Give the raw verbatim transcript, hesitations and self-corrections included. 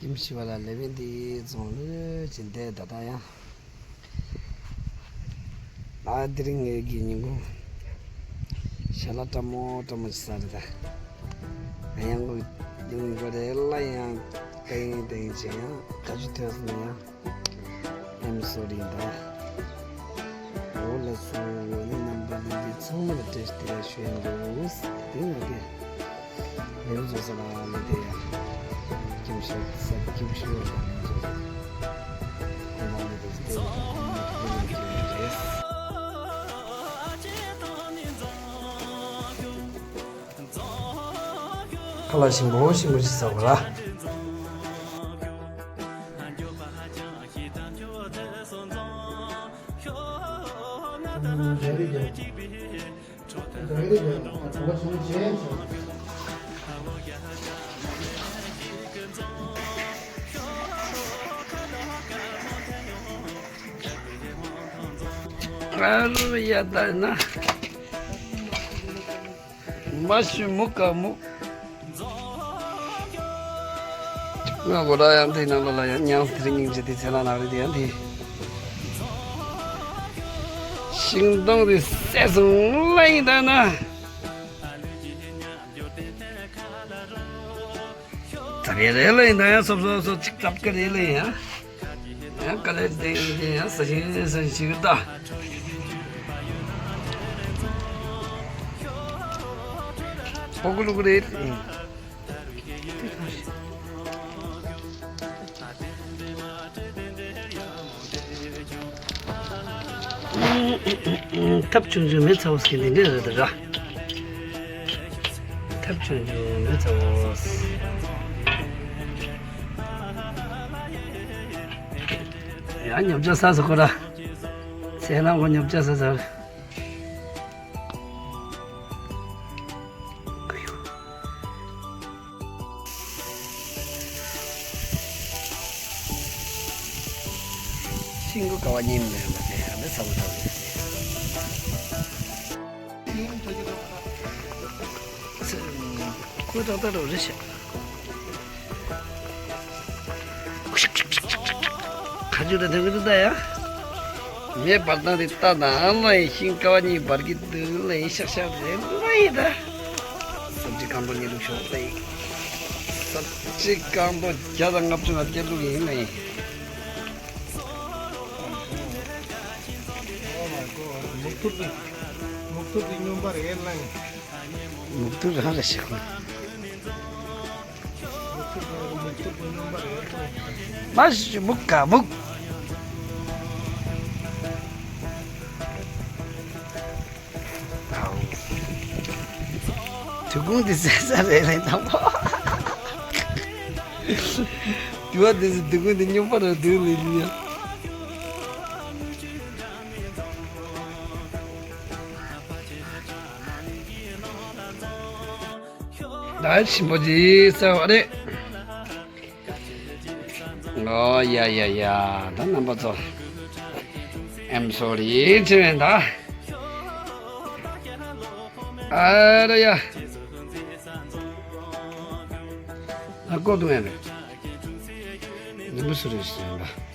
ཁྱིམ་གཞིས་པ་ལ་ལེ་བན་དེ་རྫོང་ལོས་ཇི་འདྲ་ད་ལྟ་ཡང་། ཨ་དེ་རིང་ངེད་ཀྱི་ཉིན་གུང་ཞལ་ལག་བཀྲ་མོ་བཀྲ་མོ་ཅིག་ཟ་རེད་ད། ང་ཡང་ལོ་ཡུན་གོ་རེ་ལ་ཡང་ཏེང་ཏེང་བྱས་ཡང་ཁ་ཆུ་ཐོན་སོང་ཡང་། I'm sorry ད། འོ་ལགས་སོ། ནི་རྣམ་པ་ལྷན་རྒྱས་ཚང་མ་ལ་བཀྲ་ཤིས་བདེ་ལེགས་ཞུ་ཡིན་འདུག་དེ་ང་གི་ལེའུ་བཟོ་ས་ལ་ལེ་དེ་ཡ། ཁྱིམ་ཤོད་ས་ཁྱིམ་ཤོད་ལ་ལེའུ་བཟོ་ས་ལ་ཁོ་ན་ལེ་དེ་སྟེ་ལ་ཁྱིམ་ཤོད་རེད། ཁ་ལག་ཞིམ་པོ་ཞིམ་པོ་ཞིག་ཟ་དགོས་ལ། ཨ་རུ་ཡ་ད་ན། མ་ཤི་མུ་ཀ་མུ། ང་གོ་ད་ཡང་དེ་ནང་ལ་ཡང་ཉང་སི་ཏི་རིང་ཉིང་ཅི་དེ་ཚེ་ལ་ན་རེ་དེ་ཡང་དེ། ཤིང་སྡོང་དེ་སེ་སོང་ལ་ཡིན་ད་ན། ད་རེ་རེ་ལ་ཡིན་ད་ཡང་སོབ་སོབ་སོབ་ཅིག་ཙབ་ཀ་རེ་ལ་ཡིན་ཡང་། ཡང་དཀའ་ལས་དེ་ཡིན་ཡང་ས་ཞིང་ས་ཞིང་ཞིག་ད། ཕོ་ཀུ་ལུ་ཀུ་རེད། ཐབ་ཆུང་ཆུང་མེ་ཚ་བོ་སྐྱེ་འདི་འདྲ་རེད་ད་ར། ཐབ་ཆུང་ཆུང་མེ་ཚ་བོ། ཡང་ཉོབ་ཆ་ས་ས་ཁོ་ར། ཚེ་ན་ཁོ་ཉོབ་ཆ་ས་ས། ཤིང་སྒོ་ཀ་བ་གཉིས་མེད་པ་དེ་ཨ་མེ་ཚ་བོ་ཐབ་ཡོད་ཟེར། ཁོ་ཏག་ཏག་རོ་རེ་ཤ། ཁ་ཆུ་རེ་ཐོན་གི་འདུག་ད་ཡ། མེ་འབར་སྟངས་དེ་ལྟ་ན་ཨ་མ་ཡི་ཤིང་ཀ་བ་གཉིས་འབར་གི་འདུག་ལ་ཡི་ཤག་ཤག་རེད་ལ་ཡི་ད། སབ་ཇི་རྐང་པ་གཉིས་ལུགས་ཤོག་ལ་ཡི། སབ་ཇི་རྐང་པ་བརྒྱ་དང་ལྔ་བཅུ་ང་བརྒྱད་ལུགས་ཡིན་ལ་ཡི། མུག་ཐུར་དེ་མུག་ཐུར་དེ་སྨྱོན་པ་རེད་ལ་ཡི། མུག་ཐུར་རང་རེད་ཤག་མ་ཤི་མུག་ག་མུག་དུ་ཁུང་འདི་ཟེར་ས་རེད་རེད་དམ་པོ། དུ་བ་འདི་ཟེར་དུ་ཁུང་འདི་སྨྱོན་པ་རེད་དུ་ལི་ལི་ཡ། ད་ཞིམ་པོ་ཅིག་ཟ་བ་རེད། ཨོ་ཡ་ཡ་ཡ། ད་རྣམ་པ་ཚོ། I'm sorry ཅེས་ད། ཨ་ར་ཡ། ཨ་ཀོ་དུ་ཡ་རེད། ནི་མུ་སུ་རེད་ཟེར་ཡིན་པ།